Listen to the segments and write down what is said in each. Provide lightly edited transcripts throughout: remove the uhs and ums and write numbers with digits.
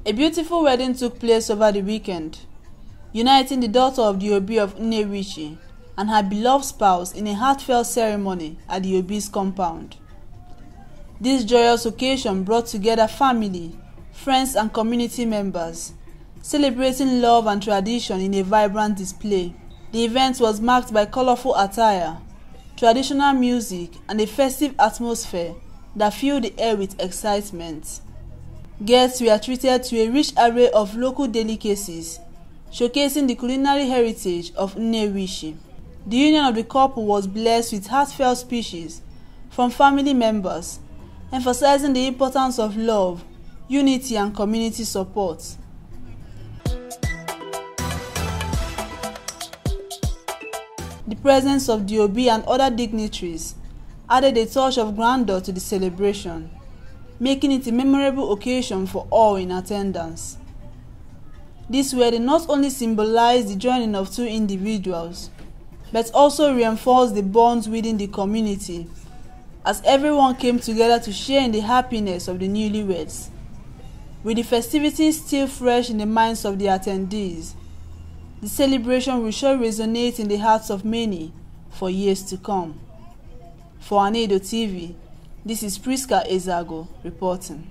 A beautiful wedding took place over the weekend, uniting the daughter of the Obi of Nnewichi and her beloved spouse in a heartfelt ceremony at the Obi's compound. This joyous occasion brought together family, friends and community members, celebrating love and tradition in a vibrant display. The event was marked by colorful attire, traditional music, and a festive atmosphere that filled the air with excitement. Guests were treated to a rich array of local delicacies, showcasing the culinary heritage of Nnewichi. The union of the couple was blessed with heartfelt speeches from family members, emphasizing the importance of love, unity, and community support. The presence of the Obi and other dignitaries added a touch of grandeur to the celebration, making it a memorable occasion for all in attendance. This wedding not only symbolized the joining of two individuals, but also reinforced the bonds within the community, as everyone came together to share in the happiness of the newlyweds. With the festivities still fresh in the minds of the attendees, the celebration will surely resonate in the hearts of many for years to come. For Anaedo TV, this is Priska Ezago reporting.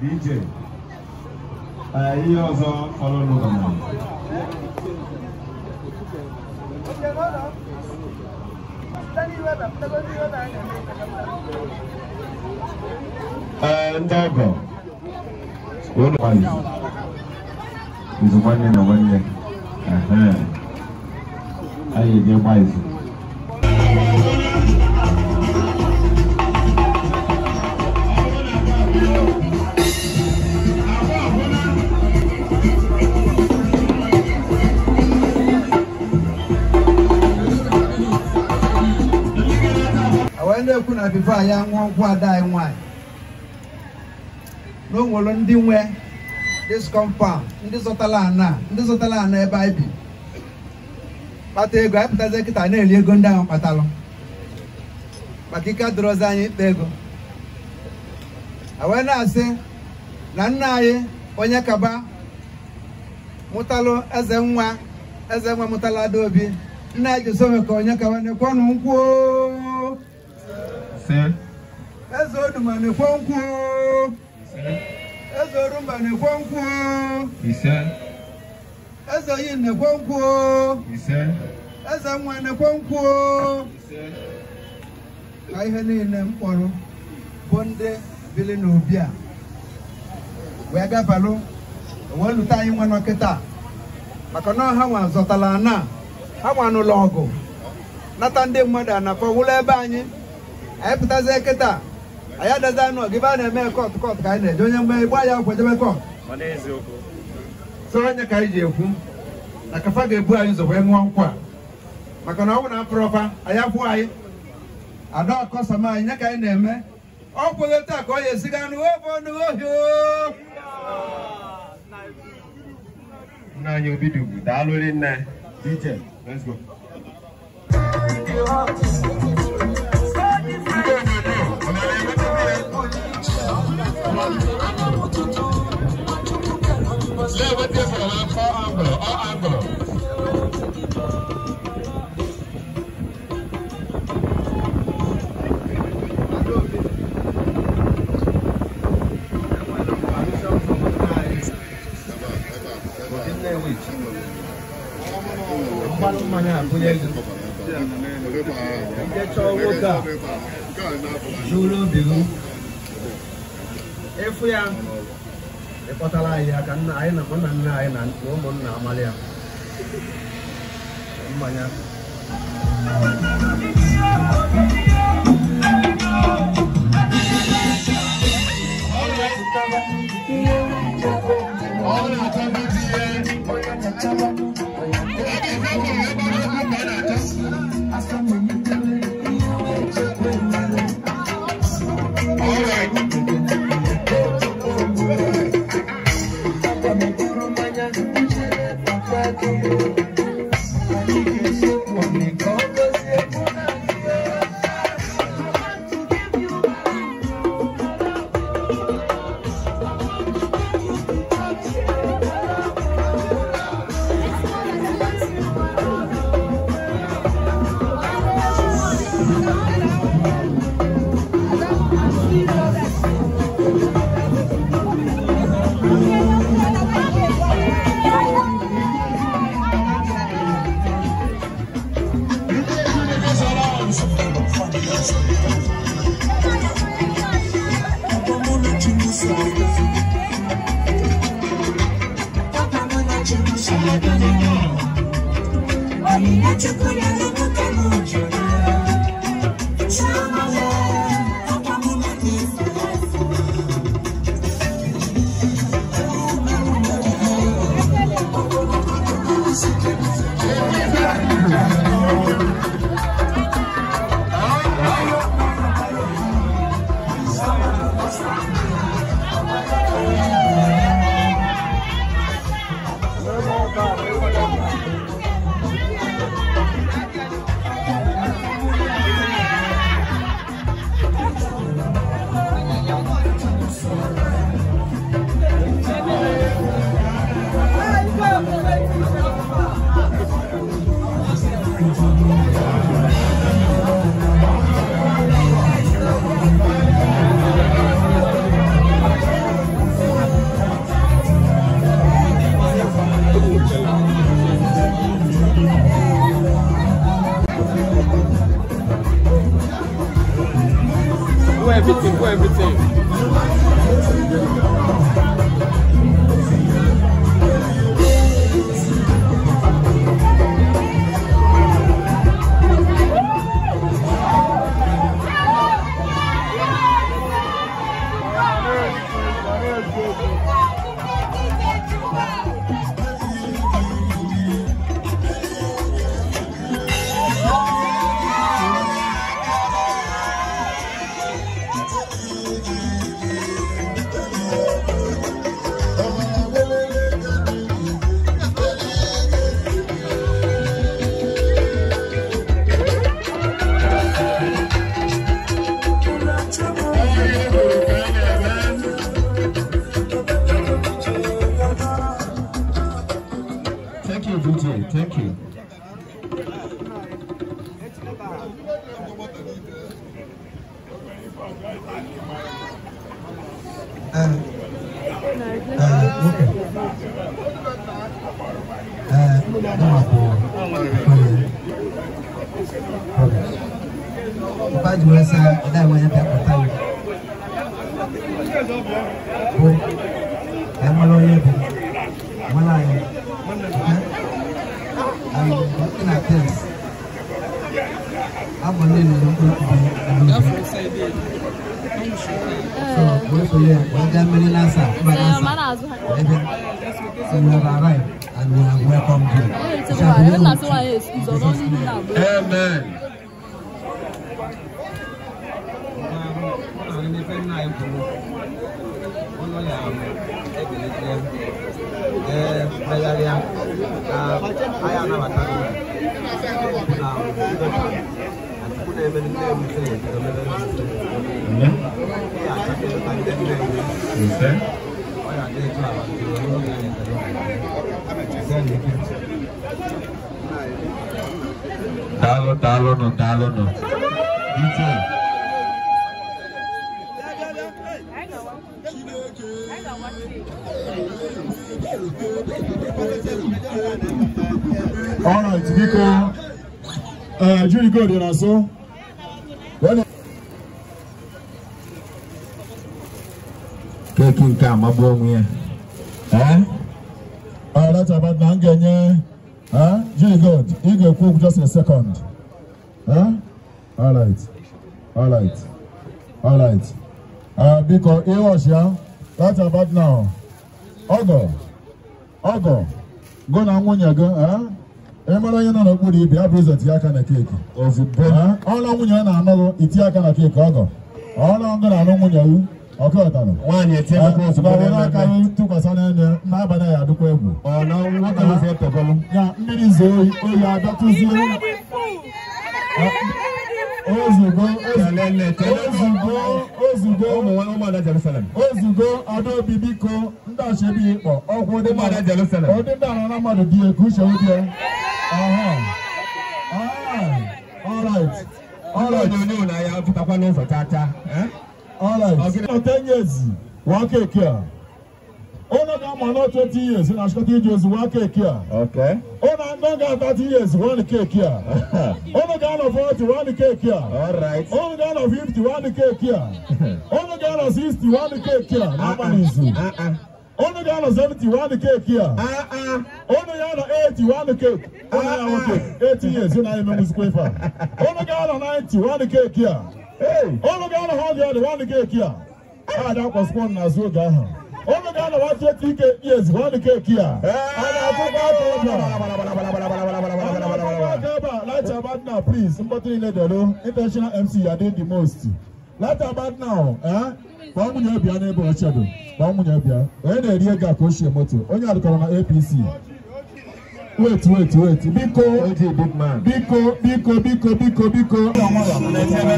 DJ, ihe ọzọ fọrọ n'ụlọ na ndị ọgọ ụlọ izu nwanne na nwanne anyị eje gba izu. Na before anyị aṅụọ nkwụ ada anyị nwaanyị na o nwere ndị nwe This compound, ndị zụtara ana, ndị zụtara ana ebe anyị bi. Kpata ego, anyị pụtazie kịta na-eri ego ndị ahụ kpatalụ. Maka ike adịrọzi anyị ịkpa ego. A wee na-asị na nna anyị onye kaba mụtalụ eze nwa mụtala Adaobi. Nna anyị Josomeka onye kaba na-ekwe ọnụ nkwụ. Eze Oduma na-ekwe nkwụ. Eze Orumba na-ekwe nkwụ. Eze Oyi na-ekwe nkwụ. Eze nwa na-ekwe nkwụ. Ka ihe niile mkpọrọ bụ ndị bili n'obi a wee gafalụ wee lute anyị nwa nọkịta maka na ha nwa zọtara ana ha nwa nụlọ ọgụ nata ndị mmadụ anafọ wụlụ ebe anyị anyị pụtazie kịta anyị adazi anụ ọgụ ibe a na-eme kọt kọt ka anyị na-eje onye mgbe gba ya akwụkwọ jebe kọt so onye ka anyị ji ekwu na kafa ga-ebu anyị ụzọ wee ṅụọ nkwụ a maka na ọ bụ na afụrọfa anyị akwụ anyị ada ọkọsọm anyị nye ka anyị na-eme ọ kwụghị taa ka ọ ya esiga anụ ofe ọnụ ohi. Nna anyị Obidugwu, daalụ rinne. DJ, let's go. Efu ya ịkpọtara anyị ya ka nna anyị na nna nna anyị na ụmụnna amali ya mmanya. Everything, everything. Thank you. you, DJ. Thank you. I'm looking at this. I'm only looking so we have arrived and we have welcomed you. Amen. Dalo no. DJ. All right, biko. Julie go there so. Keki nke amagbu onwe ya. Eh? All right, about na ngenye. Eh? Julie God, you go cook just in a second. Huh? All right. All right. All right. Because it was ya. That's about now. Ogo. Ogo. Go na nwunye go, eh? Emara onye nọ n'okpuru ibe ya bụ ụzọ tinye aka na keeki. Ozugbo. Ọla nwunye na-anọghị itinye aka na keeki ọgọ. Ọla ngọ na-anụ nwunye wu. Ọkụ ọtara. Nwaanyị etinye aka ozugbo. Were aka tụkwasị n'elu n'abalị ya adịkwa egwu. Ọ na nwoke ụzọ etogolu. Ya mmiri zoo oyi oyi abịatụzie. Ozugbo ozugbo ụmụada Jerusalem. Ozugbo Adaobi biko ndị achebi ịkpọ ọgwụ ndị ụmụada Jerusalem. Ndị ndị anọ na mmadụ di ka uche obi ya. All right. All right. Onyonyo na ya pụtakwa n'ụzọ tata. All right. 10 years. Wa keke a. Ono ga-ama na 20 years na achịkọta ije ozi wa keke a. Okay. Ono ga 30 years wa keke a. Ono ga-anọ 40 wa keke a. All right. Ono ga-anọ 50 wa keke a. Ono ga-anọ 60 wa keke a. N'abalị izu. Ono ga-anọ 70 wa keke a. Ono ga-anọ 80 wa keke. Ono ga-anọ keke 80 years na eme muzikwa ife a. Ono ga-anọ 90 wa keke a. Ono ga-anọ 100 wa keke a. A ga-akwasịkwa n'azụ oge ahụ. Ono ga-anọ 120 years wa keke a. A na-akwụkwọ aka ebe a. Light about now, please. Mkpọtụ niile delu. International MC, you are doing the most. Light about now, eh? Kpọọ nwunye bịa n'ebe oche dị. Kpọọ nwunye bịa. Onye na-eri ego a ka ochie moto. Onye adịkọrọ na APC. Wait, wait, wait. Biko. Big man. Biko, biko, biko, biko, biko. Letebe.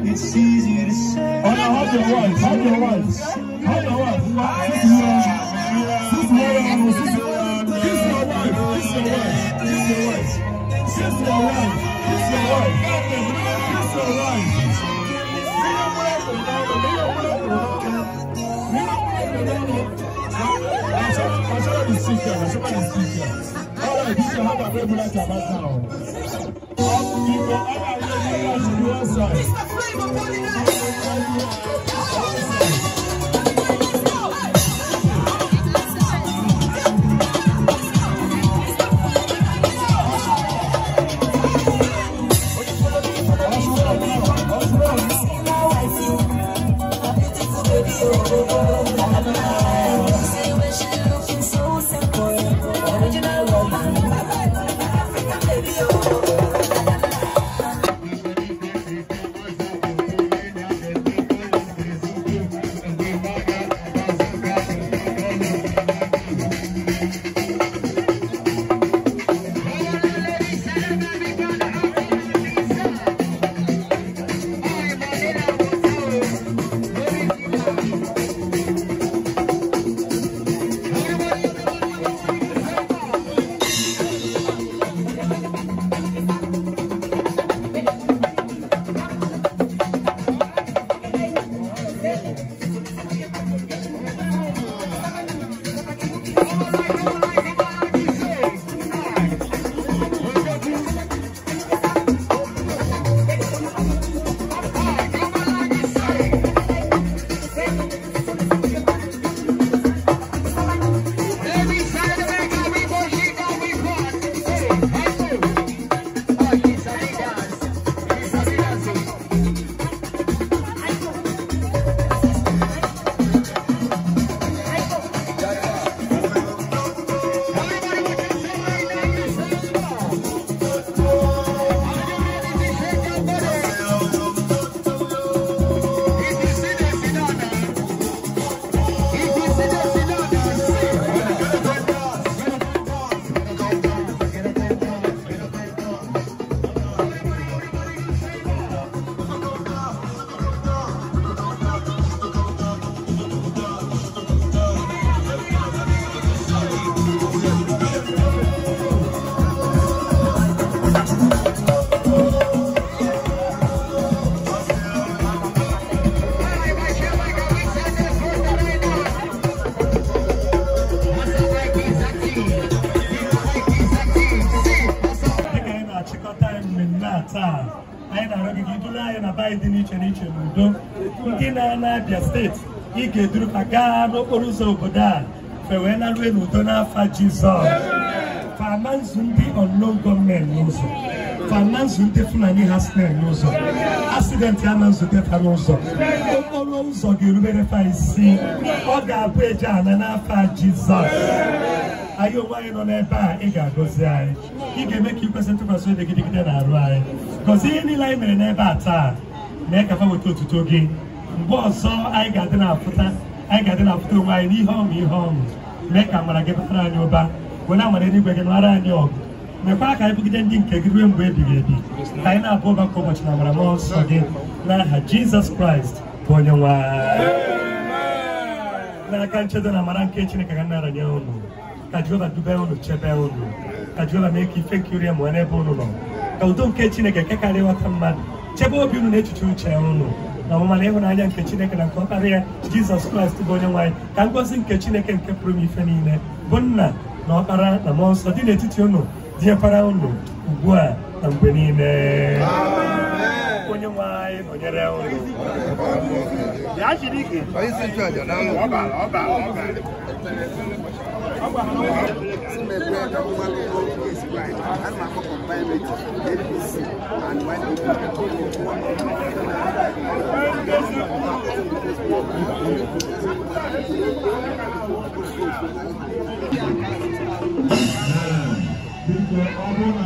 It's easy to say. Oh, now, hug your wife. Hug your wife. Hug your wife. Kiss your wife. Kiss your wife. Kiss your wife. Kiss your wife. Kiss your wife. Kiss your wife. All right, this is how I regulate about now. Mr. Flavor, All Taa anyị na-arịọ gị ka ị duru anyị na be anyị dị n'iche n'iche n'udo. Ndị na-ana Abia steeti, ị ga-eduru ka gaa n'okporo ụzọ obodo a fewee narue n'udo n'afa Jizọs. Fama nzu ndị unknown gọọmenti n'ụzọ, fama nzu ndị Fulani herdsmen n'ụzọ, accident ama nzute fa n'ụzọ, okporo ụzọ ga-erubere fa isi, ọ ga-abụ eje ana n'afa Jizọs. Anyị onwe anyị nọ n'ebe a, ị ga-agọzi anyị, ị ga-eme ka ikwesị ntụkwasị obi gị dịgide n'arụ anyị. Gọzie ihe niile anyị mere n'ebe a taa, mee ka fa weta otuto gị. Mgbe ọzọ anyị ga-adị na-afụta, anyị ga-adị na-afụta onwe anyị n'ihe ọṅụ, ihe ọṅụ. Mee ka amara gị bara anyị ụba, were amara eluigwe gị nụara anyị ọgụ, mekwa ka anyị bụgide ndị nke gị ruo mgbe ebighị ebi, ka anyị na-abụ ụba kwa ụbọchị na amara mmụọ nsọ gị, n'aha Jizọs Kraịst bụ onye nwe anyị. N'aka nchedo na amara nke Chineke ka nna aranye unu, ka Jehova dube unu, chebe unu, ka Jehova mee ka ife nke uri ya mụọ n'ebe unu nọ, ka udo nke Chineke nke karịa nghọta mmadụ chebe obi unu na echiche uche unu, na ọmụma na ịhụnanya nke Chineke na nke ọkpara ya Jizọs Kraịst bụ onye nwe anyị. Ka ngọzi nke Chineke nke pụrụ ime ife niile bụ nna na ọkpara na mmụọ nsọ dị n'etiti unu, dịnyekwara unu ugbu a na mgbe niile. Onye nwe anyị nọnyere unu. Biko, ọ bụrụ na